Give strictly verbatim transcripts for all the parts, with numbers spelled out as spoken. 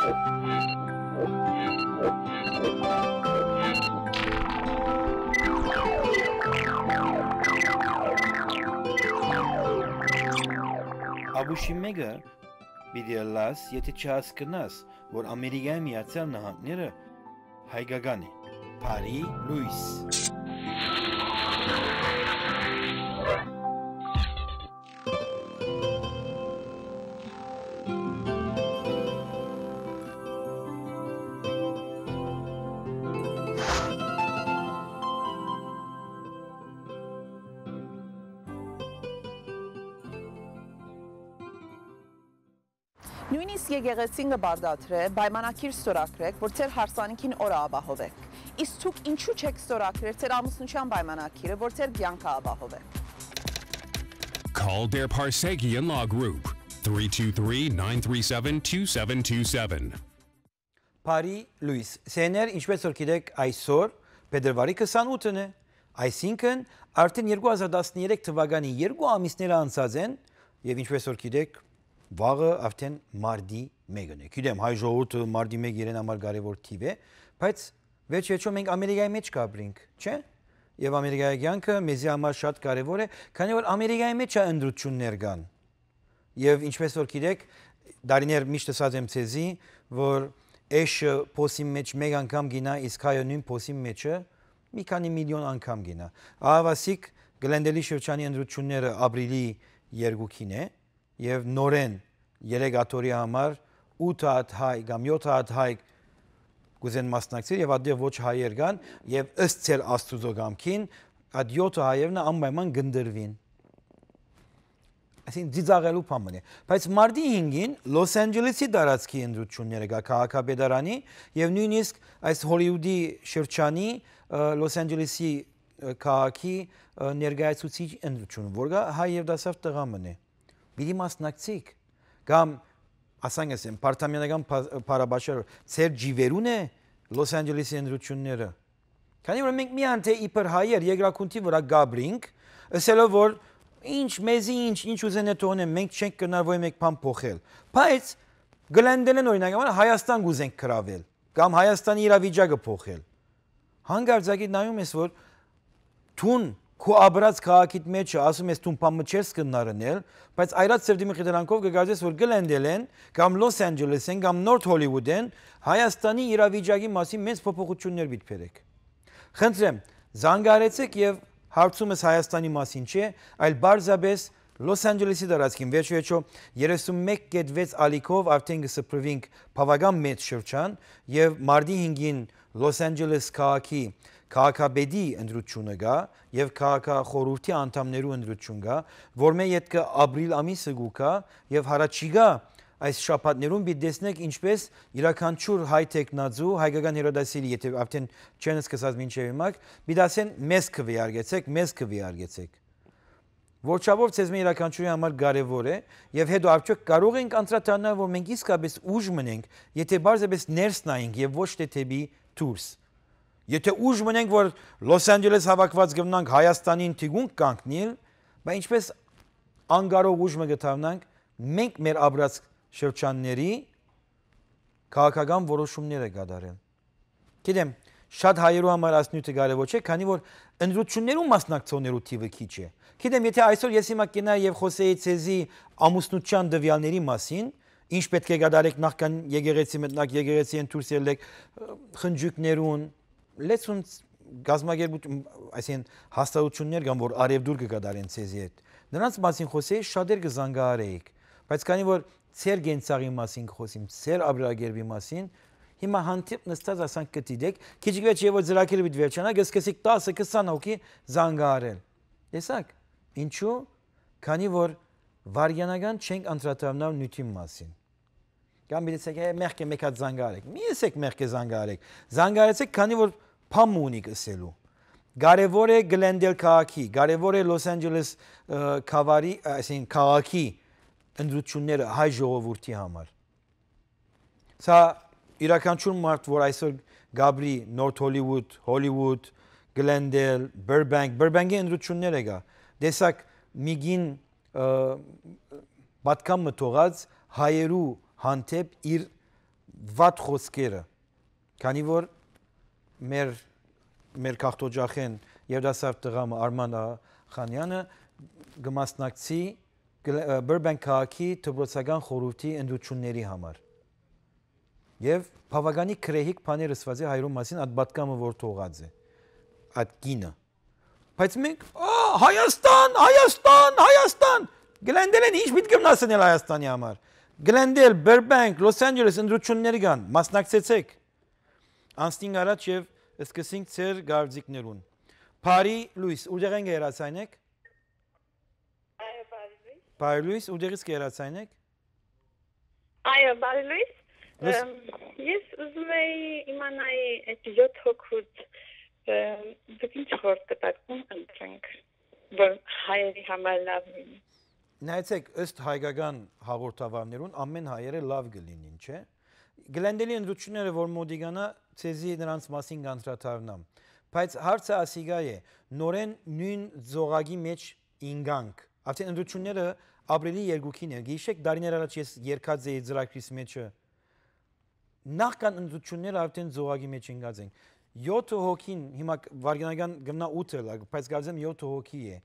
Աբուշի մէկը պիտի ըլլաս, եթէ չհասկնաս, որ Ամերիկայի Միացյալ Նահանգները հայկական է։ Բարի լոյս։ Նոյնիսկ եկեղեցին կը պարտադրէ պայմանագիր ստորագրէք, որ ձեր հարսանիքին օրը ապահովէք։ Իսկ դուք ինչո՞ւ չէք ստորագրեր ձեր ամուսնութեան պայմանագիրը, որ ձեր կեանքը ապահովէ։ Call Their Parsekian Law Group, three two three, nine three seven, two seven two seven. Բարի լոյս։ Սեներ, ինչպես որ գիտեք, այսօր փետրվարի քսանութն է, այսինքն արդեն երկու հազար տասներեք թվականի երկու ամիսները անցած են, եւ ինչպես որ գիտեք, վաղը արդեն մարտի մեկն է։ Գիտեմ, հայ ժողովուրդը մարտի մեկ իրեն համար կարեւոր թիվ է, բայց վերջ վերջո մենք Ամերիկայի մեջ կապրինք, չէ՞։ Եւ Ամերիկայի կեանքը մեզի համար շատ կարեւոր է, քանի որ Ամերիկայի մեջ ա ընտրություններ կան։ Եւ ինչպես որ գիտեք, դարիներ միշտ ըսած եմ ձեզի, որ էշը փոսին մեջ մեկ անգամ գինայ, իսկ հայը նոյն փոսին մեջը մի քանի միլիոն անգամ գինայ։ Ահավասիկ Գլենդելի շրջանի ընտրությունները ապրիլի երկուքին է, եւ նորէն երեք աթոռի համար ութ հատ հայ կամ յոթ հատ հայ կուզեն մասնակցել, եւ ատեղ ոչ հայեր կան, եւ ըստ ձեր Աստուծոյ կամքին, այդ յոթը հայերն անպայման կ'ընտրուին։ Այսինքն ծիծաղելու բան մնի։ Բայց մարտի հինգին Լոս Անջելեսի տարածքի ընտրությունները կա քաղաքապետարանի, եւ նոյնիսկ այս Հոլիուդի շրջանի, ը, Լոս Անջելեսի, ը, քաղաքի, ը, ներկայացուցիչ ընտրությունը, որ կա հայ երիտասարդ տղայ մնի։ Պիտի մասնակցիք, կամ, ասենք, ասեմ, պարտամիանական փա-, փառաբաշխարը, ձեր ջիվերուն է Լոս Անջելեսի ընտրությունները։ Քանի որ մենք միայն թէ իբր հայեր երկրագունդի վրայ կապրինք, ըսելով որ ինչ մեզի ինչ, ինչ ուզեն է թողնեն, մենք չենք կրնար ոյ մեկ բան փոխել։ Բայց Գլենդելեն, օրինակ, համար Հայաստան կուզենք գրավել, կամ Հայաստանի իրավիճակը փոխել։ Հանկարծակի նայում ես, որ դուն քու ապրած քաղաքիդ մեջը ասում ես, դուն բան մը չես կրնար ընել, բայց այրած սրտի մի խնդրանքով կը կարծես, որ Գլենդելեն կամ Լոս Անջելեսեն կամ Նորթ Հոլիուդեն Հայաստանի իրավիճակի մասին մեծ փոփոխություններ պիտի բերեք։ Խնդրեմ, զանգարեցեք, եւ հարցումս Հայաստանի մասին չէ, այլ պարզապէս Լոս Անջելեսի տարածքին, վերջիվերջո երեսուն մէկ կետ վեց ալիքով արդեն կը սփռուինք բաւական մեծ շրջան, եւ մարտի հինգին Լոս Անջելես քաղաքի քաղաքապետի ընտրությունը կա, եւ քաղաքախորհուրդի անդամներու ընտրություն կա, որ մէ ետքը ապրիլ ամիսը կու գայ, եւ յառաջիկայ այս շաբաթներուն պիտի տեսնեք ինչպես իւրաքանչիւր հայ թեկնածու, հայկական հեռադասիլի, եթէ արդեն չեն սկսած մինչեւ հիմա, պիտի ասեն՝ «Մեզ քուէարկեցէք, մեզ քուէարկեցէք»։ Որչափով ձեզմէ իւրաքանչիւրի համար կարեւոր է, եւ հետո արդյոք կարող ենք անդրադառնալ, որ մենք իսկապես ուժ մնենք, եթէ պարզապէս ներս նայենք եւ ոչ թէ դէպի դուրս։ Եթէ ուժ մնենք, որ Լոս Անջելես հաւաքուած կ'նանք Հայաստանին թիկունք կանգնիլ, բայց ինչպես անկարող ուժ մը կը դառնանք մենք մեր ապրած շրջանների քաղաքական որոշումները կատարել։ Գիտեմ, շատ հայերու համար այս նիւթը կարեւոր չէ, քանի որ ընտրություններուն մասնակցողներու թիվը քիչ է։ Գիտեմ, եթէ այսօր ես հիմա կենայի եւ խօսեի ձեզի ամուսնութեան տուեալների մասին, ինչ պէտք է կատարեք նախքան եկեղեցի մտնաք, եկեղեցիէն դուրս ելլեք, խնջոյքներուն, լեցուն կազմակերպութ-, այսինքն, հաստատություններ կան, որ արեւտուր կը կատարեն ձեզի հետ։ Նրանց մասին խօսեի, շատեր կը զանգահարէիք, բայց քանի որ ձեր կենցաղի մասին կը խօսիմ, ձեր ապրելակերպի մասին, հիմա հանդիպ նստած ասանք կը դիտեք, քիչ վեճ եւ որ ծրագիրը պիտի վերջանայ, կսկսեք տասը, քսան հոգի զանգահարել։ Տեսա՞ք, ինչու՞։ Քանի որ վարյանական չենք անդրադառնալ նիւթին մասին։ Կամ պիտի ասեք, «Հե, մեղքը մէկ հատ զանգահարեք»։ Մի ըսեք՝ «Մեղքը զանգահարեք»։ Զանգահարեցեք, քանի որ բան մը ունիք ըսելու։ Կարեւոր է Գլենդել քաղաքի, կարեւոր է Լոս Անջելես, ը, քավարի, այսինքն՝ քաղաքի ընտրությունները հայ ժողովուրդի համար։ Սա իւրաքանչիւր մարդ, որ այսօր կապրի Նորթ Հոլիուուդ, Հոլիուուդ, Գլենդել, Բըրբանկ, Բըրբանկի ընտրություններ եկայ, տեսակ, մի կին, ը, պատգամ մը թողած հայերու հանդէպ իր վատ խօսքերը, քանի որ մեր, մեր կախտօջախէն երիտասարդ տղամը Արման Աղանյանը կը մասնակցի Գլ-, ը, Բըրբենկ քաղաքի դպրոցական խորհուրդի ընտրութիւնների համար։ Եւ բաւականի գռեհիկ բաներ ըսուած է հայերուն մասին, այդ պատգամը որ թողած է, այդ կինը։ Բայց մենք, «Ա, Հայաստան, Հայաստան, Հայաստան»։ Գլենդելին ինչ պիտի գնաս ընել Հայաստանի համար։ Գլենդել, Բըրբենկ, Լոս Անջելես ընտրութիւններ կան, մասնակցեցէք։ Անցնինք առաջ եւ սկսենք ձեր կարծիքներուն։ Բարի լոյս, ուրդեղէն կը հեռացայնեք։ Այո, բարի լույս։ Բարի լոյս, ուրդեղից կը հեռացայնեք։ Այո, բարի լույս։ Լոյս։ Ըմ, ես ուզում էի իմանայի այդ յոթ հոգուց, ըմ, դուք ինչ խորհուրդ կտաք, ում ընտրենք, որ հայերի համար լավ լինի։ Նայեցեք, ըստ հայկական հաղորդավարներուն, ամեն հայերը լավ կը լինին, չէ՞։ Գլենդելի ընտրութիւնները որ մօտիկանայ, ձեզի նրանց մասին կանդրադառնամ։ Բայց հարցը ասիկա է, նորէն նոյն ձողակի մէջ ինկանք։ Արդեն ընտրութիւնները ապրիլի երկուքին էր։ Գիշեք, տարիներ առաջ ես երկած էի ծրագրիս մէջը։ Նախքան ընտրութիւնները արդեն ձողակի մէջ ինկած ենք։ Յոթը հոգին, հիմա կ-, վարգանական կմնայ ութը ըլլայ, բայց կարծեմ յոթը հոգի է։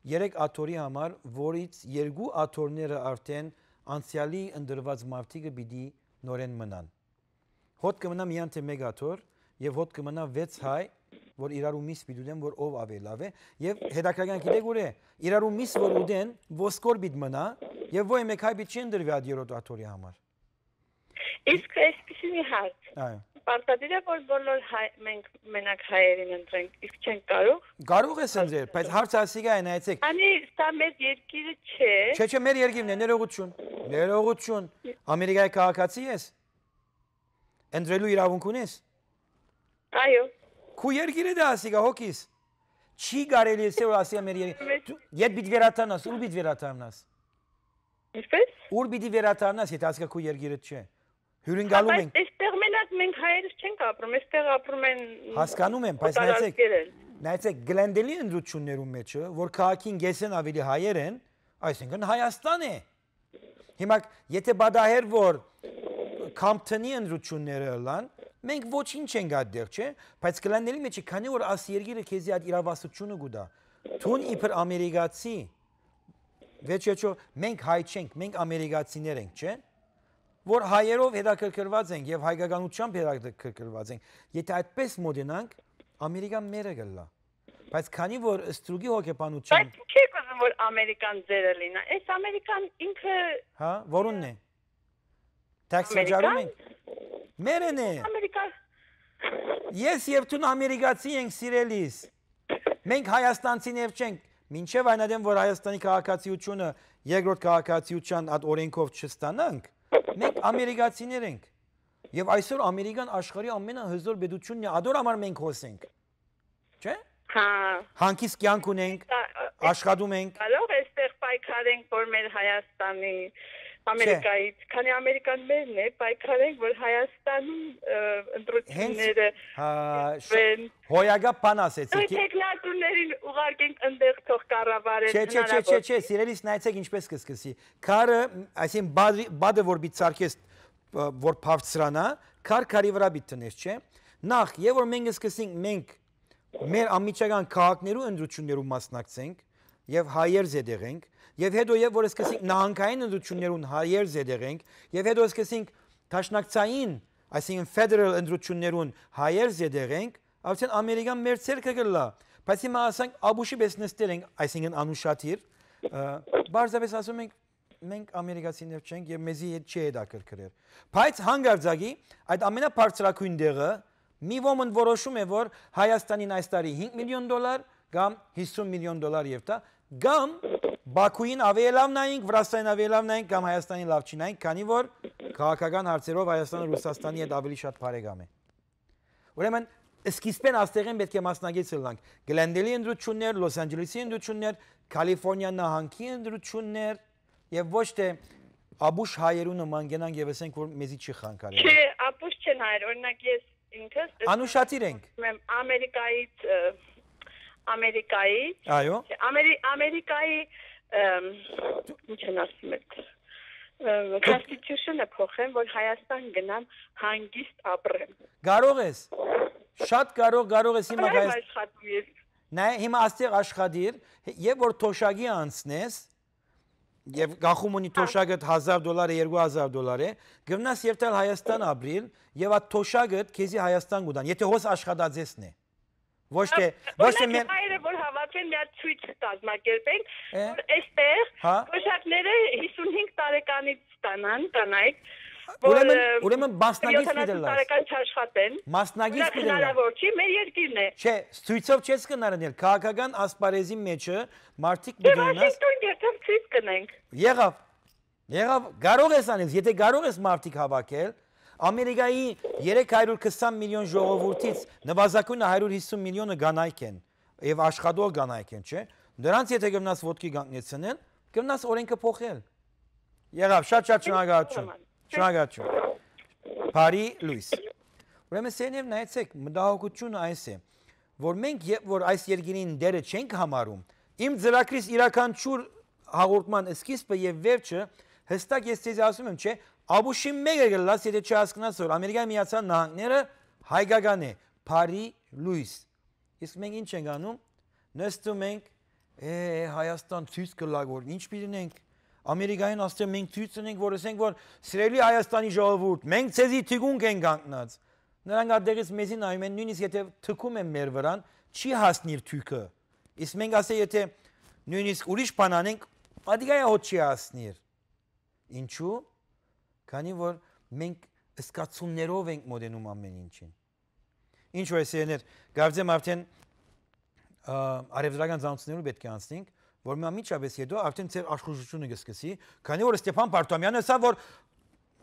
Երեք աթոռի համար, որից երկու աթոռները արդեն անցեալի ընտրուած մարդիկը պիտի նորէն մնան։ Հոտ կը մնայ միայն թէ մէկ աթոռ եւ հոտ կը մնայ վեց հայ, որ իրարու միս պիտի ուտեն, որ ով աւելի լաւ է, եւ հետաքրքրական գիտեք ուր է, իրարու միս որ ուտեն, ոսկոր պիտի մնայ, եւ ոյ մէկ հայ պիտի չի ընտրուի այդ երրորդ աթոռի համար։ Իսկ այսպիսի մի հարց։ Այո։ Պարտադիր է, որ բոլոր հայ-, մենք մենակ հայերին ընտրենք, իսկ չենք կարող։ Կարող ես ընտրել, բայց հարցը ասիկա է, նայեցեք։ Անի, սա մեր երկիրը չէ։ Չէ, չէ, մեր երկիրն է, ներողություն։ Ներողություն։ Ամերիկայի քաղաքացի ես։ Ընտրելու իրավունք ունես։ Այո։ Քու երկիրը դա ասիկա, հոգիս։ Չի կարելի է, որ ասիկա մեր երկիր-, Մեր դու, ետ պիտի վերադառնաս, ուր պիտի վերադառնաս։ Ինչպես։ Ուր պիտի վերադառնաս, եթե ասիկա քու երկիրը չէ։ Հյուրընկալում Բայց ենք։ Այստեղ մենակ մենք հայերս չենք ապրում, այստեղ ապրում են Հասկանում եմ, բայց նայեցեք, օտարազգեր են։ Նայեցեք, Գլենդելի ընտրություններուն մեջը, որ քաղաքին կեսեն ավելի հայեր են, այսինքն Հայաստան է։ Հիմա, եթե պատահեր, որ Քամփթոնի ընտրությունները ըլլան, մենք ոչինչ ենք այդտեղ, չէ՞։ Բայց Գլենդելի մեջը, քանի որ աս երկիրը քեզի այդ իրավասությունը կու տայ, դուն իբր ամերիկացի, վեճ եչո, մենք հայ չենք, մենք ամերիկացիներ ենք, չէ՞, որ հայերով հետաքրքրված ենք եւ հայկականությամբ հետաքրքրված ենք։ Եթե այդպես մոտենանք, Ամերիկան մերը կ'ըլլայ։ Բայց քանի որ ստրուկի հոգեբանությամբ Բայց ինչի՞ եք ուզում, որ Ամերիկան ձերը լինա։ Այս Ամերիկան ինքը Հա, որունն է։ Թաքս վճարում Ամերիկան։ Ենք։ Մերն է։ Ամերիկա Ես եւ դուն ամերիկացի ենք, սիրելիս։ Մենք հայաստանցիներ չենք։ Մինչեւ այն ադեմ, որ Հայաստանի քաղաքացիությունը երկրորդ քաղաքացիության այդ օրենքով չստանանք, մենք ամերիկացիներ ենք։ Եվ այսօր Ամերիկան աշխարհի ամենահզոր պետությունն է, ադոր համար մենք հոս ենք։ Չէ՞։ Հա։ Հանգիստ կյանք ունենք, Ա, ա, աշխատում ենք։ Կարող էստեղ պայքարենք, որ մեր Հայաստանի Չէ։ Ամերիկայից, քանի Ամերիկան մերն է, պայքարենք, որ Հայաստանում, ը, Հենց, ընտրությունները հա, շ-, վեն։ Հոյակապ բան ասեցիք։ Թեկնածուներին ուղարկենք ընդեղ թող կառավարեն Չէ, չէ, չէ, չէ, հնարավոր չէ, սիրելիս, նայեցեք ինչպես կսկսի։ Քարը, այսինքն բադրի-, բադը որ պիտի ցարկես, ը, որ բարձրանա, քար քարի վրա պիտի տնես, չէ՞։ Նախ, եւ որ մենք սկսենք, մենք մեր անմիջական քաղաքներու ընտրություններու մասնակցենք եւ հայեր զետեղենք, եւ հետո, եւ որ սկսենք նահանգային ընտրություններուն հայեր զետեղենք, եւ հետո սկսենք դաշնակցային, այսինքն federal ընտրություններուն հայեր զետեղենք, արդեն Ամերիկան մեր ցերկը կլա։ Բայց հիմա ասենք Աբուշի պես նստել ենք, այսինքն անուշադիր, ը, պարզապես ասում ենք, մենք ամերիկացիներ չենք եւ մեզի հետ չի հետաքրքրեր։ Բայց հանկարծակի այդ ամենաբարձրագույն տեղը մի ոմն որոշում է, որ Հայաստանին այս տարի հինգ միլիոն դոլար կամ հիսուն միլիոն դոլար եւ դա, կամ Բաքուին ավելի լավ նայենք, Վրաստանին ավելի լավ նայենք, կամ Հայաստանին լավ չի նայենք, քանի որ քաղաքական հարցերով Հայաստանը Ռուսաստանի հետ ավելի շատ բարեկամ է։ Ուրեմն, սկիզբեն աստեղէն պէտք է մասնակից ըլլանք։ Գլենդելի ընտրություններ, Լոս Անջելեսի ընտրություններ, Կալիֆորնիա նահանգի ընտրություններ, եւ ոչ թե Աբուշ հայերու նման գնանք եւ ասենք, որ մեզի չի խանգարել։ Չէ, Աբուշ չեն հայեր, օրինակ, ես ինքս Անուշադիր ենք։ Մեմ Ամերիկայից, ը, Ամերիկայից, Այո։ չէ, Ամերի-, Ամերիկայի, ըմ, ինչ են ասում այդ, Constitution-ը փոխեմ, որ Հայաստան գնամ, հանգիստ ապրեմ։ Կարող ես։ Շատ կարող, կարող ես հիմա Այո, Հայաստան։ Աշխատում ես։ Նայ, հիմա աստեղ աշխատիր, եւ որ թոշակի անցնես, եւ գախում ունի թոշակը հազար դոլար է, երկու հազար դոլար է, գնաս երթալ Հայաստան ապրիլ, եւ այդ թոշակը քեզի Հայաստան կուտան, եթե հոս աշխատած ես նե։ Ոչ թե, ոչ թե Օրինակ, մեր հայերը որ հավաքեն, մի հատ ցույց կազմակերպենք, Է։ որ այստեղ Հա։ թոշակները հիսունհինգ տարեկանից ստանան կանայք, որ, Ուրեմն, ը, ուրեմն մասնագից պիտի յոթանասուն լաս։ տարեկան չաշխատեն։ Մասնագից Դա պիտի լաս։ հնարավոր չի, մեր երկիրն է։ Չէ, ցույցով չես կնարնել, քաղաքական ասպարեզի մեջը մարդիկ Դե պիտի ունենաս։ Վաշինգտոն կերտով ցույց կնենք։ Եղավ, եղավ, կարող ես անես, եթե կարող ես մարդիկ հավաքել, Ամերիկայի երեք հարյուր քսան միլիոն ժողովուրդից նվազագույնը հարյուր հիսուն միլիոնը կանայք են, եւ աշխատող կանայք են, չէ՞։ Նրանց եթե գնաս ոտքի կանգնեցնել, գնաս օրենքը փոխել։ Եղավ, շատ շատ շնորհակալություն։ Շնորհակալություն։ Բարի լույս։ Ուրեմն, սերներ, նայեցեք, մտահոգությունը այս է, որ մենք, երբ որ այս երկիրին դերը չենք համարում, իմ ծրագրիս իրական ջուր հաղորդման սկիզբը եւ վերջը, հստակ ես ձեզի ասում եմ, չէ, աբուշի մեկը կլաս, եթե չհասկնաս, որ Ամերիկայի Միացյալ Նահանգները հայկական է, բարի լույս։ Իսկ մենք ինչ ենք անում։ Նստում ենք, է, Հայաստան ցույց կլա, որ ինչ պիտի ունենք։ Ամերիկայում ասել մենք ցույց ունենք, որ ասենք, որ սիրելի Հայաստանի ժողովուրդ, մենք ձեզի թիկունք ենք կանգնած։ Նրանք ատեղից մեզի նայում են, նույնիսկ եթե թքում են մեր վրան, չի հասնիր թույքը։ Իսկ մենք ասենք, եթե նույնիսկ ուրիշ բան անենք, ատիկայա հոտ չի հասնիր։ Ինչու՞։ Քանի որ մենք զգացումներով ենք մոտենում ամեն ինչին։ Ինչ որ, սիրելիներ, կարծեմ արդեն, ա, առևտրական ծանոթություններով պէտք է անցնենք, որ մի անմիջապես հետո արդեն ձեր աշխուժությունը կսկսի, քանի որ Ստեփան Պարտամեանը ասաւ, որ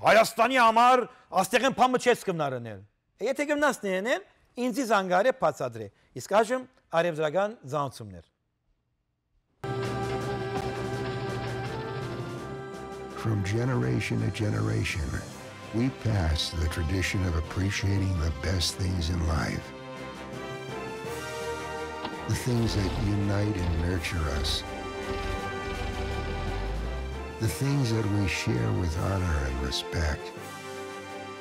Հայաստանի համար աստեղեն բան մը չես կնարնել։ Եթե կնաս նենել, ինձի զանգարը բացատրե։ Իսկ այժմ առևտրական ծանոթություններ։ From generation to generation, we pass the tradition of appreciating the best things in life. The things that unite and nurture us. The things that we share with honor and respect.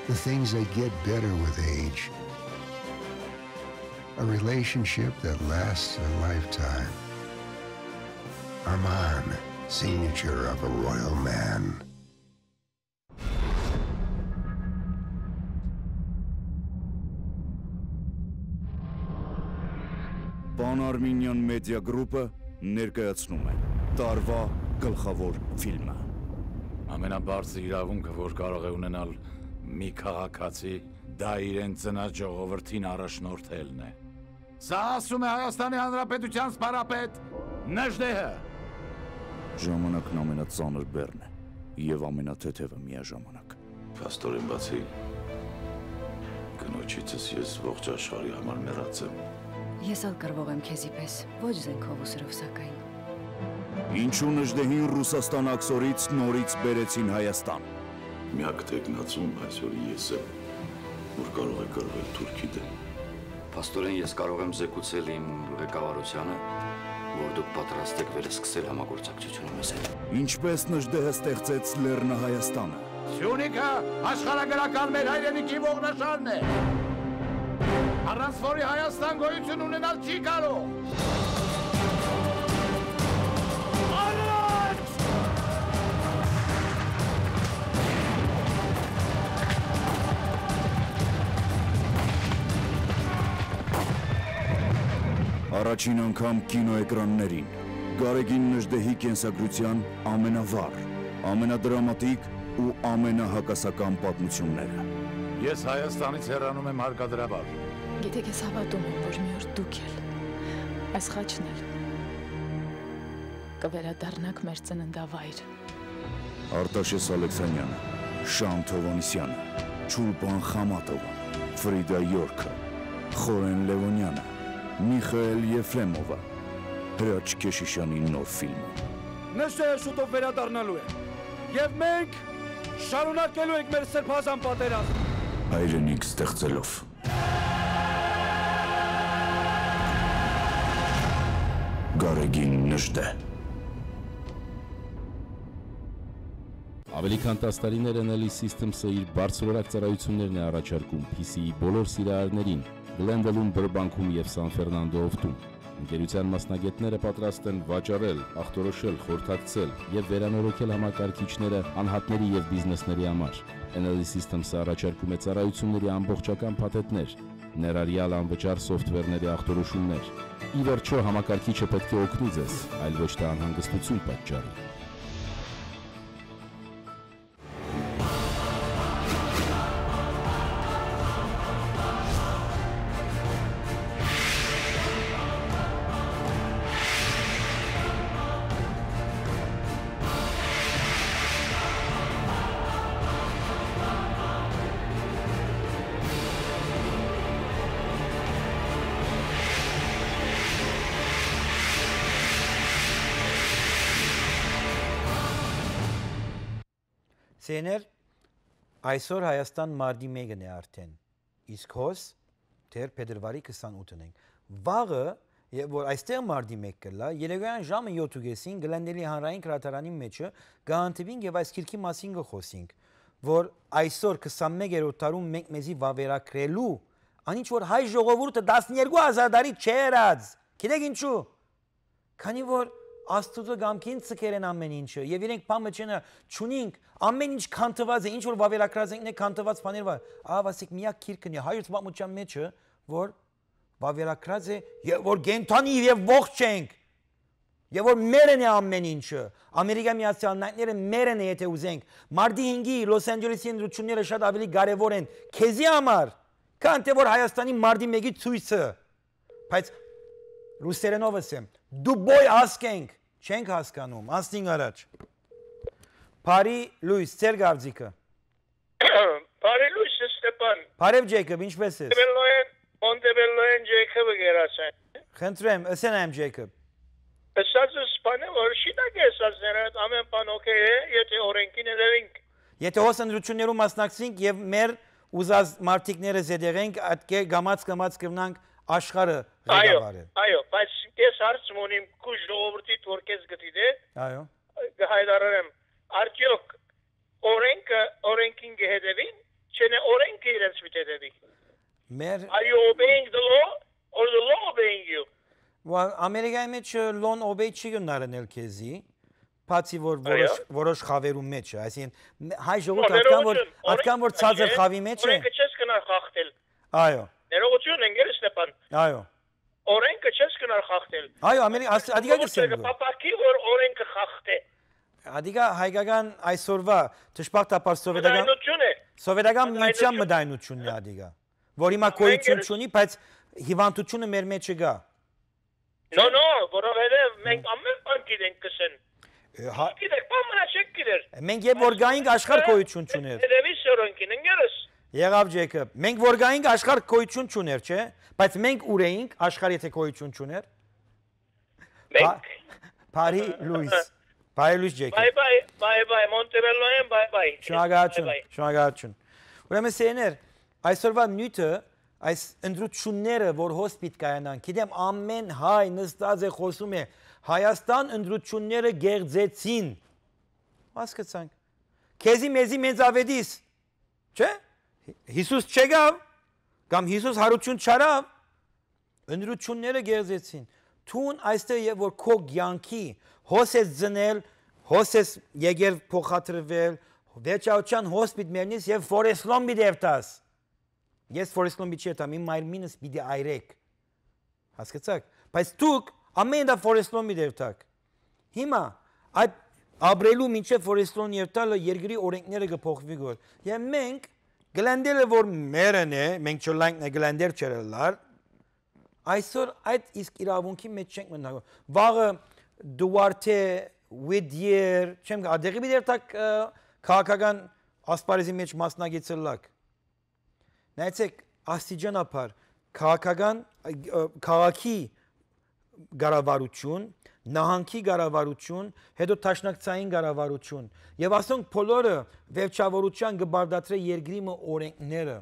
The things that get better with age. A relationship that lasts a lifetime. Armand, signature of a royal man. Pan Armenian Media Group-ը ներկայացնում է տարվա գլխավոր ֆիլմը։ Ամենաբարձր իրաւունքը, որ կարող է ունենալ մի քաղաքացի, դա իրեն ծնած ժողովրդին առաջնորդելն է։ Սա ասում է Հայաստանի Հանրապետության սպարապետ Նժդեհը։ Ժամանակն ամենածանր բեռն է եւ ամենաթեթեւը միաժամանակ։ Փաստորեն, բացի կնոջիցս, ես ողջ աշխարհի համար մեռած եմ։ Ես ալ կռվող եմ քեզի պես, ոչ զենքով ու սրով, սակայն։ Ինչու Նժդեհին Ռուսաստան աքսորից նորից բերեցին Հայաստան։ Միակ թեկնածուն այսօր ես եմ, որ կարող է կռվել Թուրքի դեմ։ Փաստորեն, ես կարող եմ զեկուցել իմ ղեկավարությանը, որ դուք պատրաստ եք վերսկսել համագործակցությունը մեզ հետ։ Ինչպես Նժդեհը ստեղծեց Լեռնահայաստանը։ Սյունիքը աշխարհագրական մեր հայրենիքի ողնաշարն է։ Առանց որի Հայաստան գոյություն ունենալ չի կարող։ Առաջ! Առաջին անգամ կինոէկրաններին Գարեգին Նժդեհի կենսագրության ամենավառ, ամենադրամատիկ ու ամենահակասական պատմությունները։ Ես Հայաստանից հեռանում եմ հարկադրաբար։ Գիտեք, ես հավատում եմ, որ մի օր դուք էլ, այս խաչն էլ կվերադառնաք մեր ծննդավայր։ Արտաշես Ալեքսանյանը, Շանթ Հովհաննիսյանը, Չուլպան Խամատովան, Ֆրիդա Յորքը, Խորեն Լևոնյանը, Միխայել Եֆրեմովը, Հրաչ Քեշիշյանի նոր ֆիլմը։ Նժդեհը շուտով վերադառնալու է, եւ մենք շարունակելու ենք մեր սրբազան պատերազմը։ Հայրենիք ստեղծելով։ Գարեգին Նժդեհ։ Աւելի քան տաս տարիներ Enel Systems-ը իր բարձրորակ ծառայութիւններն է առաջարկում P C-ի բոլոր սիրահարներին Glendale-ում, Burbank-ում եւ San Fernando Opt-ում։ Ընկերութեան մասնագէտները պատրաստ են վաճառել, ախտորոշել, խորհրդակցել եւ վերանորոգել համակարգիչները անհատների եւ բիզնեսների համար։ Enel Systems-ը առաջարկում է ծառայութիւնների ամբողջական փաթեթներ, ներառեալ անվճար սոֆթվերների ախտորոշումներ։ Ի վերջոյ, համակարգիչը պէտք է օգնի ձեզ, այլ ոչ թէ անհանգստութիւն պատճառի։ Սեներ, այսօր Հայաստան մարտի մէկն է արդեն, իսկ հոս դեռ փետրուարի քսանութն ենք։ Վաղը, երբ որ այստեղ մարտի մէկ կ'ըլլայ, երեկոյեան ժամը յոթ ու կէսին Գլենդէլի հանրային գրադարանի մէջը կը հանդիպինք եւ այս գիրքի մասին կը խօսինք, որ այսօր քսանմեկ դարուն մենք մեզի վաւերագրելու, անինչ որ հայ ժողովուրդը տասներկու հազար տարի չերած։ Գիտեք ինչու՞։ Քանի որ Աստուծոյ կամքին ձգեր են ամէն ինչը, եւ իրենք բան մը չեն, չունինք, ամէն ինչ քանդուած է, ինչ որ վաւերագրած ենք, նե քանդուած բաներ վա-, ահա, ասիկ, միակ գիրքն է հայոց պատմութեան մէջը, որ վաւերագրած է, եւ որ կենդանի եւ ողջ ենք, եւ որ մերն է ամէն ինչը, Ամերիկա Միացյալ Նահանգները մերն է, եթե ուզենք, մարտի հինգի Լոս Անջելեսի ընտրութիւնները շատ աւելի կարեւոր են քեզի համար, քան թէ որ Հայաստանի մարտի մէկի ցոյցը։ Բայց ռուսերենով ըսեմ, դուբոյ ասկենք, չենք հասկանում, անցնինք առաջ։ Բարի լոյս, ձեր կարծիքը։ Բարի լոյս, Ստեփան։ Բարև, Ջեյքոբ, ինչպե՞ս ես։ Մոնտեբելլոյեն, Մոնտեբելլոյեն Ջեյքոբը կերած է։ Խնդրեմ, ըսեն այմ, Ջեյքոբ։ Ըսածս բանը, որ շիտակ է ըսածները, ամեն բան օքեյ է, եթե օրենքին հետևինք։ Եթե հոս ընտրություններու մասնակցենք եւ մեր ուզած մարտիկները զետեղենք, ատկէ կամաց-կամաց կրնանք աշխարհը Այո, ղեկավարել։ Այո, բայց ես հարց մը ունիմ քու ժողովրդիդ, որ քեզ կդիտէ, Այո։ Կհայտարարեմ, արդյոք օրենքը, օրենքին կհետևին, չէ՞ նե օրենքը իրենց պիտի հետևի։ Մեր Are you obeying the law or the law obeying you? Well, Ամերիկայի մեջ, ը, լոն օբեյ չի գնարնել քեզի, բացի որ Այո։ որոշ, որոշ խավերու մեջ է, այսինքն, մե-, հայ ժողովուրդը Ո, ատկան որ, ներողություն, ատկան որ օրենքը ցածր չէ, խավի մեջ է։ Օրենքը չես գնար խախտել։ Այո։ Ներողություն, ընկեր Ստեփան։ Այո։ Օրենքը չես գնար խախտել։ Այո, Ամերիկա, աս-, ադիգա Ժողովուրդը կսեմ կը որ։ Պապակի, որ օրենքը խախտե։ Ադիգա հայկական այսօրվա դժբախտաբար սովետական, Մտայնություն է։ Սովետական միության Մտայնություն։ Մտայնությունն է ադիգա, որ հիմա գոյություն Մենկերս- չունի, բայց հիվանդությունը մեր մեջ չկա։ No, no, որովհետև մենք ամեն բան գիտենք, կսեն։ Ը, հա- Գիտեք, բան մնա չեք գիտեր։ Մենք երբ որ գայինք, աշխարհ գոյություն չուներ։ Հետևի սորոնքին, ընկերս։ Եղավ, Ջեյքոբ։ Մենք որ գայինք, աշխարհ գոյություն չուներ, չէ՞։ Բայց մենք ուր էինք, աշխարհ եթե գոյություն չուներ։ Մենք Բարի լույս։ Բարի լույս, Ջեյքոբ։ Bye bye, bye bye, Մոնտեբելլոյեն, bye bye։ Շնորհակալություն, Bye bye։ Շնորհակալություն։ Ուրեմն, սեներ, այսօրվա նյութը, այս ընտրությունները, որ հոս պիտի կայանան, գիտեմ, ամեն հայ նստած է, խոսում է, Հայաստան ընտրությունները գեղձեցին։ Հասկացանք։ Քեզի, մեզի, մեծ ավետիս, չէ՞։ Հիսուս չեկավ, կամ Հիսուս հարություն չարավ, ընտրությունները գեղձեցին։ Դուն այստեղ, երբ որ քո կեանքի հոս ես ծնել, հոս ես եկել փոխադրվել, վերջավորության հոս պիտի մեռնես եւ Ֆորեսլոն պիտի երթաս։ Ես Ֆորեսլոն պիտի երթամ, իմ մայր մինս պիտի այրեք։ Հասկացաք։ Բայց դուք ամեն դա Ֆորեսլոն պիտի երթաք։ Հիմա այդ ապրելու մինչեւ Ֆորեսլոն երթալը երկրի օրենքները կփոխվի գոր։ Եւ մենք Գլենդելը, որ մերն է, մենք չլանքն է Գլենդել չերելար, այսօր այդ իսկ իրավունքի մեջ չենք մնալ։ Վաղը Դուարտե, Ուիդիեր, չեմ գա-, ադեղի պիտի երթաք, ը, քաղաքական ասպարեզի մեջ մասնակիցը լաք։ Նայեցեք, աստիճանաբար քաղաքական, ը, քաղաքի կառավարություն, նահանգի կառավարություն, հետո դաշնակցային կառավարություն։ Եւ ասոնք բոլորը վերջավորության կը բարդատրե երկրի մը օրենքները։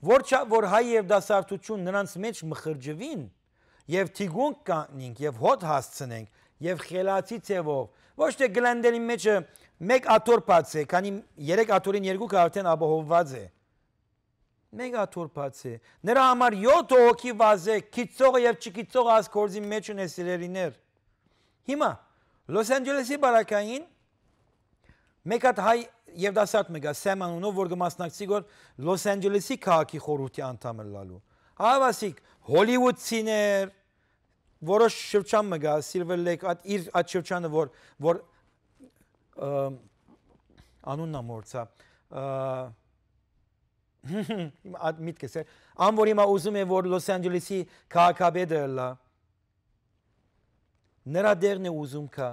Որ չա-, որ հայ երիտասարդություն նրանց մեջ մխրջվին, եւ թիկունք կանգնենք, եւ հոտ հասցնենք, եւ խելացի ձեւով։ Ոչ թե Գլենդելին մեջը մեկ աթոռ բաց է, քանի երեք աթոռին երկուքը արդեն ապահովված է։ Մեկ աթոռ բաց է։ Նրա համար յոթ հոգի վազե, գիտցողը եւ չգիտցողը այս գործին մեջ ունէ, սիրելիներ։ Հիմա Լոս Անջելեսի բարակային մեկ հատ հայ երիտասարդ մը գա, Սեմ անունով, որ կը մասնակցի գոր Լոս Անջելեսի քաղաքի խորհրդի անդամ ըլլալու։ Հավասիկ, հոլիվուդցիներ, որոշ շրջան մը գա, Սիլվեր Լեք, այդ իր այդ շրջանը, որ, որ, ը, անունն ա մոռցա, ը, հիմա այդ միտքս էր, ան որ հիմա ուզում է, որ Լոս Անջելեսի քաղաքապետը ըլլա, նրա դերն է ուզում կա։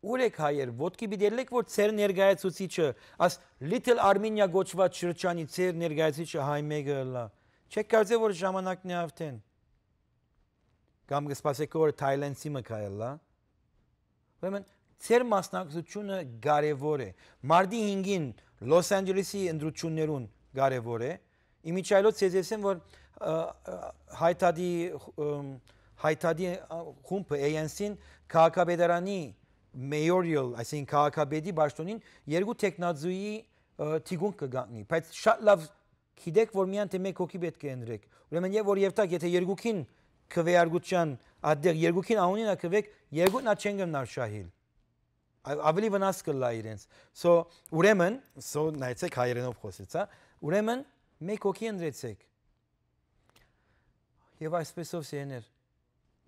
Ուր եք հայեր, ոտքի պիտի ելլեք, որ ձեր ներկայացուցիչը, աս Little Armenia կոչուած շրջանի ձեր ներկայացուցիչը հայ մեկը ըլլա։ Չեք կարծե, որ ժամանակն է արդեն։ Կամ կը սպասեք, որ Թայլանդցի մը կայ ըլլա։ Ուրեմն, ձեր մասնակցությունը կարեւոր է։ Մարտի հինգին Լոս Անջելեսի ընտրություններուն կարեւոր է։ Իմիջայլոց ես եսեմ, որ, ը, ը, Հայտադի, ըմ, Հայտադի, ը, խումբը, A N C-ն քաղաքապետարանի mayoral, այսինքն քաղաքապետի պաշտոնին երկու տեխնազույի, ը, թիկունք կը կանգնի, բայց շատ լավ գիտեք, որ միայն թե մեկ հոգի պէտք է ընտրեք։ Ուրեմն, եւ որ երթակ, եթե երկուքին քվեարկության, այդտեղ երկուքին անունին ա քվեք, երկուքն ա չեն գնար շահիլ։ Ա-, ավելի վնաս կլա իրենց։ So, ուրեմն, so, նայեցեք, հայերենով խոսեց, հա։ Ուրեմն, մեկ հոգի ընտրեցեք։ Եւ այսպեսով, սիրեներ,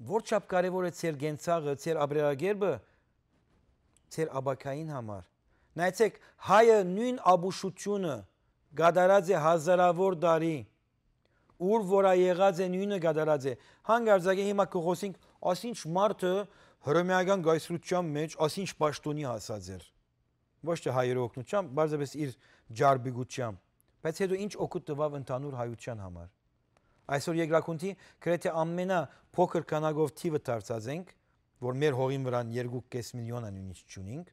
որ չափ կարեւոր է ձեր կենցաղը, ձեր ապրելակերպը, ձեր ապագային համար։ Նայեցեք, հայը նոյն ապուշությունը կատարած է հազարավոր տարի, ուր որ ա եղած է, նոյնը կատարած է։ Հանկարծակի հիմա կը խոսենք, ասինչ մարդը հռոմեական կայսրության մեջ, ասինչ պաշտոնի հասած էր։ Ոչ թե հայերու օգնությամբ, պարզապես իր ջարբիկությամբ։ Բայց հետո ինչ օգուտ տուաւ ընդհանուր հայության համար։ Այսօր Երկրագունդի գրեթե ամենափոքր քանակով թիվը դարձած ենք, որ մեր հողին վրան երկու կէս միլիոն ա նույնիսկ չունինք։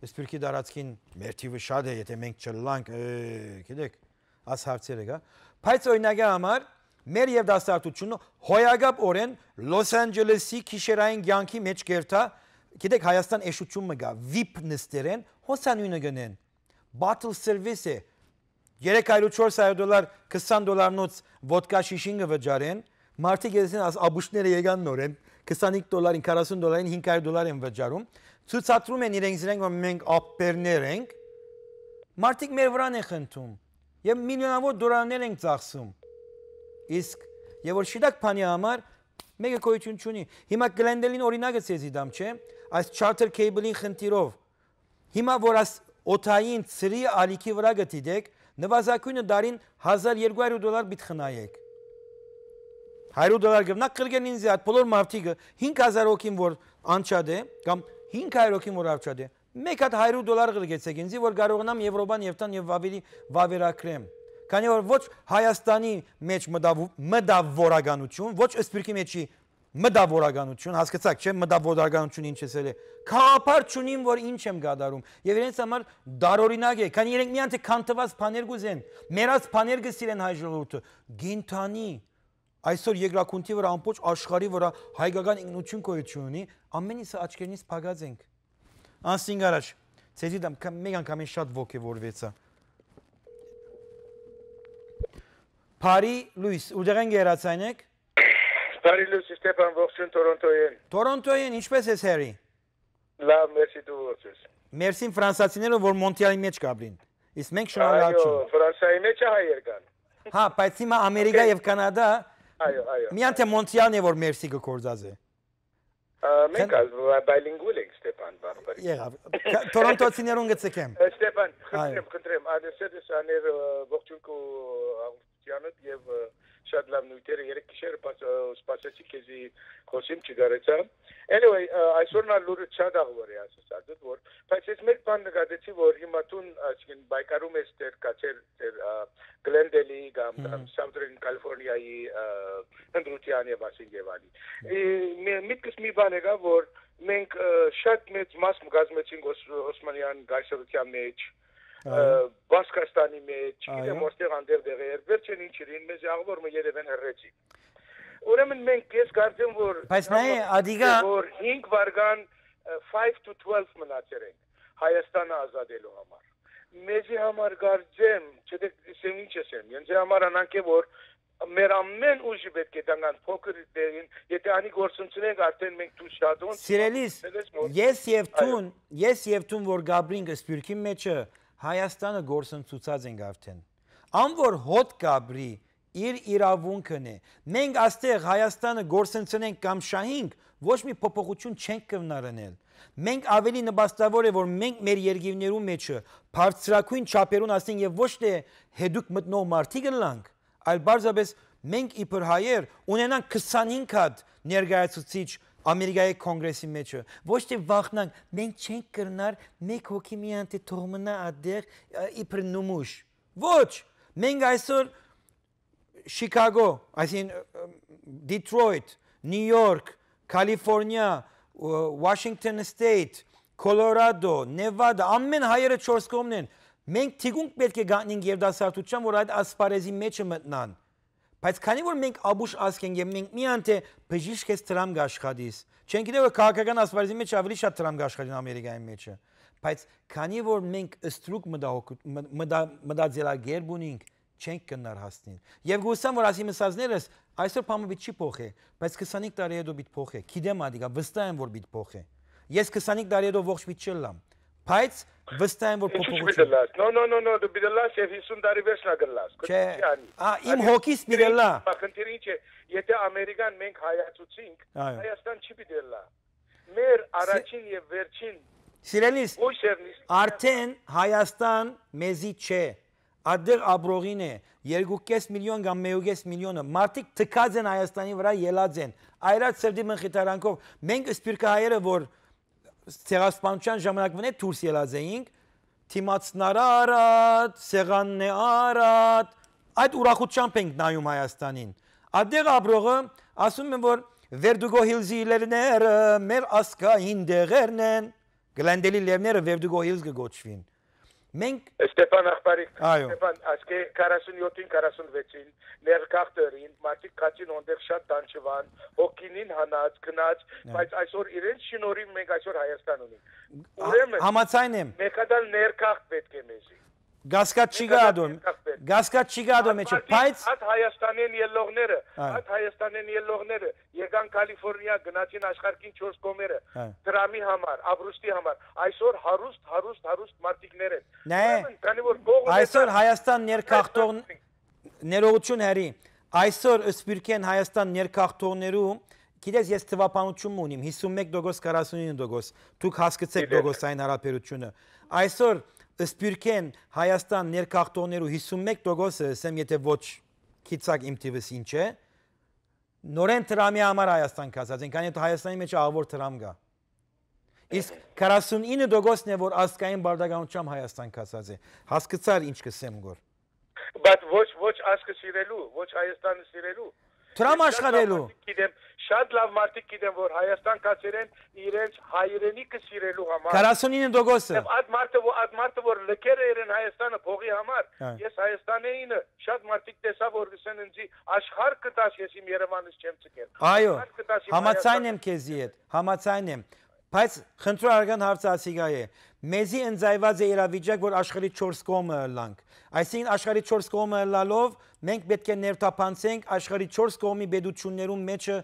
Սփիւռքի տարածքին մեր թիվը շատ է, եթե մենք չըլլանք, ը, գիտեք, աս հարցերը կա։ Բայց օրինակի համար մեր երիտասարդությունը հոյակապ օրեն Լոս Անջելեսի գիշերային կեանքի մեջ կերթայ, գիտեք, Հայաստան էշութիւն մը կայ, վիփ նստերեն, հոս ա նոյնը գնեն։ Bottle service է։ Երեք հարյուր, չորս հարյուր դոլար, քսան դոլարնոց ոդկա շիշին կը վճարեն, մարդիկ եսին աս աբուշները եկան նորեն, քսանհինգ դոլարին, քառասուն դոլարին, հինգ հարյուր դոլար են վճարում, ցուցադրում են իրենք զիրենք, որ մենք ափերներ ենք, մարդիկ մեր վրան են խնդում եւ միլիոնավոր դոլարներ ենք ծախսում։ Իսկ, եւ որ շիտակ բանի համար մեկը գոյություն չունի։ Հիմա Գլենդելին օրինակը ցեզի դամ, չէ՞, այս charter cable-ին խնդիրով։ Հիմա որ աս օթային ծրի ալիքի վրա կը դիտեք, նվազագույնը դարին հազար երկու հարյուր դոլար պիտ խնայեք։ Հարյուր դոլար գվնակ ղրկեն ինձ, այդ բոլոր մարդիկը, հինգ հազար հոգին որ անջատ է, կամ հինգ հարյուր հոգին որ անջատ է, մեկ հատ հարյուր դոլար ղրկեցեք ինձ, որ կարողանամ Եվրոպան երթան եւ վավերի-, վավերագրեմ։ Քանի որ ոչ Հայաստանի մեջ մտավու-, մտավորականություն, ոչ Սփիւռքի մեջի մտավորականություն, հասկացաք, չէ՞, մտավորականություն ինչ ես ել է։ Գաղափար չունին, որ ինչ եմ կատարում։ Եւ իրենց համար դարօրինակ է, քանի իրենք միայն թե քանթված բաներ կուզեն, մեռած բաներ կսիրեն հայ ժողովուրդը։ Կենդանի, այսօր Երկրագունդի վրա, ամբողջ աշխարհի վրա հայկական ինքնություն գոյություն ունի, ամեն ինչ աչքերնից փակած ենք։ Անսինք առաջ, ցեզի դամ, ք-, մեկ անգամին շատ ոգեվորվեցա։ Բարի լույս, ուրդեղեն կերացայնեք։ Բարի լույս, Ստեփան, ողջույն Թորոնթոյեն։ Թորոնթոյեն, ինչպե՞ս ես, Հերի։ Լավ, մերսի, դու ո՞րս ես։ Մերսին ֆրանսացիները, որ Մոնթիալի մեջ կապրին։ Իսկ մենք շնորհակալություն։ Այո, Ֆրանսայի մեջ է հայեր կան։ Հա, բայց հիմա Ամերիկա Okay. Եվ Կանադա Այո, այո, միայն թե այո։ Մոնթիալն է, որ մերսի կգործած է։ Ա, մենք Խն- ալ-, bilingual ենք, Ստեփան, բաղբարի։ Եղավ։ Ք-, թորոնթոցիներուն գցեցեմ։ Ը, Ստեփան, Այո։ խնդրեմ, խնդրեմ, ադեսերս աներ, ը, ողջույն քո հաղորդությանդ և, ը, շատ լավ նյութերը երեկ գիշերը բաց-, ը, սպասեցի քեզի, խոսիմ չկարեցա։ Anyway, ը, այսօրն ալ լուրը շատ աղվոր է, ասես արդեն, որ, բայց ես մեկ բան նկատեցի, որ հիմա դուն, այսինքն, պայքարում ես դեր կա-, ձեր, ձեր, ա, Գլենդելի կամ, կամ Մհմ։ Southern California-ի, ա, ընտրության և ասին և ալի։ Մհմ։ Ի, մի-, միտքս մի բան եկա, որ մենք, ը, շատ մեծ մաս կազմեցինք Օս-, Օսմանյան կայսրության մեջ, ը, Այո։ Բասկաստանի մեջ, Այո։ գիտեմ, որտեղ անդեղ դեղեր, վերջին ինչ իրին, մեզ աղվոր մը երևեն հրրեցի։ Ուրեմն մենք, ես կարծեմ, որ Բայց նայ, ադիգա որ հինգ վարգան five to twelve մնացեր ենք Հայաստանը ազատելու համար։ Մեզի համար կարծեմ, չդե սեմ ինչ ես եմ, ինձ համար անանք է, որ մեր ամեն ուժը պետք է տանք ան փոքր դերին, եթե անի գործընծնենք, արդեն մենք դուրս շատուն Սիրելիս, ես եւ այո։ Տուն, ես եւ Տուն, որ գաբրինք սպյուրքի մեջը, Հայաստանը գործընծուցած ենք արդեն։ Ան որ հոտ գաբրի, իր իրավունքն է։ Մենք աստեղ Հայաստանը գործընծնենք կամ շահինք, ոչ մի փոփոխություն չենք կրնար ընել։ Մենք ավելի նպաստավոր է, որ մենք մեր երկիրներու մեջը բարձրագույն չափերուն ասենք եւ ոչ թե հետուկ մտնող մարդիկ ըլլանք, այլ պարզապէս մենք իբր հայեր ունենանք քսանհինգ հատ ներկայացուցիչ Ամերիկայի Կոնգրեսի մեջը, ոչ թե վախնանք, մենք չենք կրնար մեկ հոգի միայն թե թողմնա ատեղ, ը, իբր նմուշ։ Ոչ, մենք այսօր Շիքագո, այսինքն, ը, Դիթրոյթ, Նիու Յորք, Կալիֆորնիա, ը, Washington State, Colorado, Nevada, ամեն հայերը չորս կողմն են։ Մենք թիկունք պետք է գտնենք երիտասարդության, որ այդ ասպարեզի մեջը մտնան։ Բայց քանի որ մենք աբուշ ազգ ենք եւ մենք միայն թե բժիշկ ես դրամ կաշխատիս, չեն գիտե որ քաղաքական ասպարեզի մեջ ավելի շատ դրամ կաշխատին Ամերիկայի մեջը, բայց քանի որ մենք ստրուկ մտահոգ-, մտ-, մտա-, մտածելակերպ ունենք, չենք կնար հասնին։ Եվ գուսամ որ ասի մսածներս այսօր բանը պիտի չի փոխե, բայց քսանհինգ տարի հետո պիտի փոխե, գիտեմ ադիկա, վստահ եմ որ պիտի փոխե։ Ես քսանհինգ տարի հետո ողջ պիտի չըլլամ, բայց վստահ եմ որ Ինչու՞ փոփոխություն չպիտի լաս։ No, no, no, no, դու պիտի լաս եւ հիսուն տարի վերջնա կլաս։ Քո Չէ, չի անի։ Ա, իմ Անի հոգիս պիտի լա։ Խնդիրը ինչ է, եթե Ամերիկան մենք հայացուցինք, Այո։ Հայաստան չի պիտի լա։ Մեր Սի- առաջին եւ վերջին Սիրելիս, Ո՞յ Սերնիս արդեն Հայաստան մեզի չէ։ Ադեղ աբրողին է, երկու կես միլիոն կամ մեկ ու կես միլիոնը։ Մարդիկ թքած են Հայաստանի վրա, ելած են։ Այրած սրտի մխիթարանքով։ Մենք սպիրկահայերը, որ ցեղասպանության ժամանակվան է դուրս ելած էինք, դիմացն առատ, սեղանն է առատ, այդ ուրախությամբ ենք նայում Հայաստանին։ Ադեղ աբրողը ասում են, որ Վերդուգո Հիլզի լեռները մեր ազգային դեղերն են, Գլենդելի լեռները Վերդուգո Հիլզ կը գոչվին։ Մենք Ստեփան Ախպարիկ, Այո։ Ստեփան, ասկե քառասունյոթին, քառասունվեցին, ներքախտերին, մարդիկ քացին, ոնտեղ շատ տանջուան, հոգինին հանած, գնաց, Այո։ բայց այսօր իրենց շնորհիվ մենք այսօր Հայաստան ունենք։ Հա-, Ուրեմն, համաձայն եմ։ Մեկ հատ ալ ներքախտ պետք է մեզի։ Գասկած չի Մեկ հատ գա ալ ադոր, ներքախտ պետք։ Գասկած չի գա ադոր Այդ մեջը, մարդիկ, բայց այդ Հայաստանեն ելլողները, Այո։ այդ Հայաստանեն ելլողները եկան Կալիֆորնիա, գնացին աշխարհին չորս կողմերը, Այո։ դրամի համար, աբրուստի համար, այսօր հարուստ, հարուստ, հարուստ մարդիկներ են։ Նայ, Ուրեմն, քանի որ կողմ այսօր ունեցան, Հայաստան ներքախտող, ներողություն հերի, այսօր սպիրկեն Հայաստան ներքախտողներու, գիտես, ես թվապանություն ունիմ, հիսուն մեկ տոկոս, քառասունինը տոկոս, դուք հասկցեք Գիտեմ։ տոկոսային հարաբերությունը։ Այսօր սպիրկեն Հայաստան ներքախտողներու հիսուն մեկ տոկոսը, ասեմ, եթե ոչ, գիտցակ իմ թիվս ինչ է, նորեն դրամի համար Հայաստան կացած են, քանի որ Հայաստանի մեջ աղվոր դրամ կա։ Իսկ քառասունինը տոկոսն է, որ ազգային բարդականությամբ Հայաստան կացած է։ Հասկցար ինչ կսեմ գոր։ Բայց ոչ, ոչ ազգը սիրելու, ոչ Հայաստանը սիրելու։ Դրամ Ես շատ լավ աշխատելու։ մարդիկ գիտեմ, շատ լավ մարդիկ գիտեմ, որ Հայաստան կացեր են իրենց հայրենիքը սիրելու համար։ Քառասունինը տոկոսը։ Եվ այդ մարդը, որ, այդ մարդը, որ լքերը իրեն Հայաստանը փողի համար, Հա։ ես Հայաստանեինը, շատ մարդիկ տեսա, որ գսեն ինձի, «Աշխարհ կտաս, ես իմ Երևանս չեմ ցկել»։ Այո, Աշխարհ կտաս, իմ համաձայն Հայաստանը եմ քեզի հետ, համաձայն եմ։ Բայց խնդրողական հարցը ասիկա է։ Մեզի ընծայված է իրավիճակ, որ աշխարհի չորս կողմը ըլլանք։ Այսինքն աշխարհի չորս կողմը ըլլալով մենք պետք է ներթափանցենք աշխարհի չորս կողմի պետություններուն մեջը,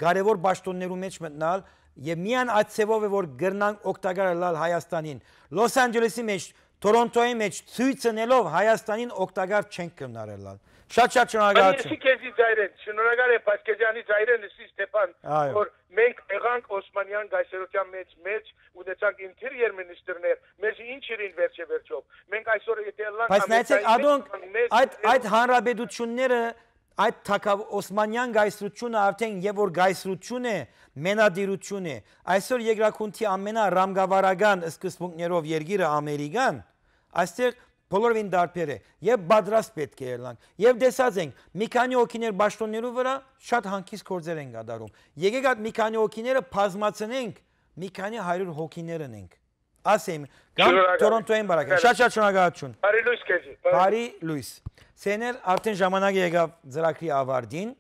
կարևոր պաշտոններու մեջ մտնալ, եւ միայն այդ ձևով է, որ կրնանք օգտակար ըլլալ Հայաստանին։ Լոս Անջելեսի մեջ, Թորոնթոյի մեջ ցոյց ընելով Հայաստանին օգտակար չենք կրնար ըլլալ։ Շատ-շատ Անի շնորհակալություն։ Եսի քեզի ծայրեն, շնորհակալ եմ, բայց քեզի անի ծայրեն, ըսի Ստեփան, Այո։ որ մենք եղանք Օսմանյան կայսերության մեջ, մեջ ունեցանք ինտերիեր մինիստրներ, մեզի ինչ իրին վերջը վերջով։ Մենք այսօր եթե ըլլանք Բայց նայեցեք, Ամերիկայի ադոնք մեջ, այդ, մեզ այդ հանրապետությունները, այդ թագավ-, Օսմանյան կայսրությունը արդեն եւ որ կայսրություն է, մենադիրություն է։ Այսօր երկրագունդի ամենառամկավարական սկզբունքներով երկիրը Ամերիկան, այստեղ բոլորովին դարբեր է եւ պատրաստ պետք է ելնանք։ Եվ տեսած ենք, մի քանի հոգիներ պաշտոններու վրա շատ հանգիստ գործեր են կատարում։ Եկեք այդ մի քանի հոգիները բազմացնենք, մի քանի հարյուր հոգիներ ընենք։ Ասեմ, կամ Շնորհակալ եմ։ Թորոնթոյին բարակը։ Շնորհակալ եմ։ Շատ-շատ շնորհակալություն։ Բարի լույս քեզի։ Բարի Բարի լույս։ Սեներ, արդեն ժամանակը եկավ ծրագրի ավարտին։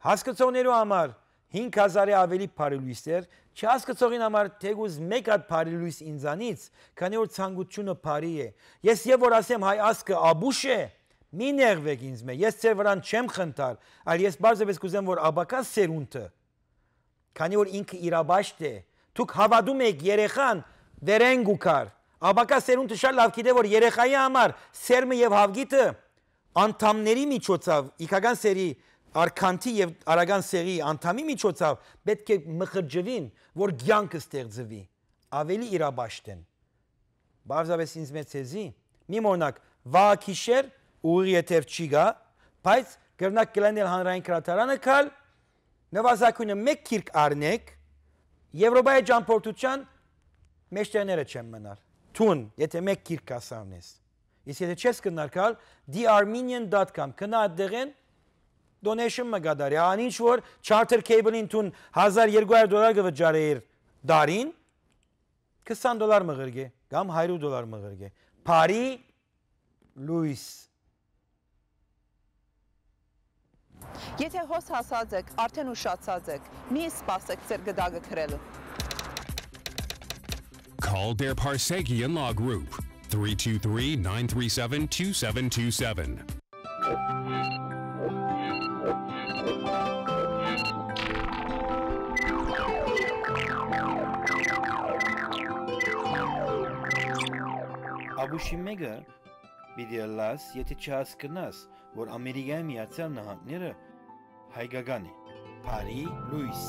Հասկցողներու համար հինգ հազարի ավելի բարի լույսեր, Չհասկցողին համար թէկուզ մէկ հատ բարի լոյս ինձանից, քանի որ ցանկութիւնը բարի է։ Ես եւ որ ասեմ հայ ազգը աբուշ է, մի նեղուէք ինձ մէ, ես ձեր վրան չեմ խնդար, այլ ես պարզապէս կ'ուզեմ որ աբակա սերունդը, քանի որ ինքը իրապաշտ է, դուք հաւատում էք երեխան վերէն կու գար, աբակա սերունդը շատ լաւ գիտէ որ երեխայի համար սերմը եւ հաւկիտը անդամների միջոցով, իգական սերի, արքանթի եւ արական սերի անդամի միջոցով պէտք է մխրճուին, որ կեանքը ստեղծուի, ավելի իրապաշտ են։ Պարզապէս ինձ մէ ձեզի, մի մոռնաք, վաղ գիշեր ուղիղ եթեր չի գայ, բայց կրնաք կլենել հանրային գրադարանը գալ, նուազագոյնը մէկ գիրք առնէք, Եվրոպայի ճամբորդութեան մէջտեղները չեն մնար։ Դուն, եթէ մէկ գիրք կասանես։ Իսկ եթէ չես կրնար գալ, the armenian dot com, գնա այդտեղէն, donation մը կատարի։ Ան ինչ որ Charter Cable-ին դուն հազար երկու հարիւր դոլար կը վճարէիր տարին, քսան դոլար մը ղրկէ, կամ հարիւր դոլար մը ղրկէ։ Բարի լոյս։ Եթէ հոս հասած եք, արդեն ուշացած եք, մի սպասեք ձեր գդակը գրելու։ Call Dear Parseghian Law Group, three two three, nine three seven, two seven two seven. Աբուշի մէկը պիտի ըլլաս, եթէ չհասկնաս, որ Ամերիկայի Միացյալ Նահանգները հայկական է։ Բարի լոյս։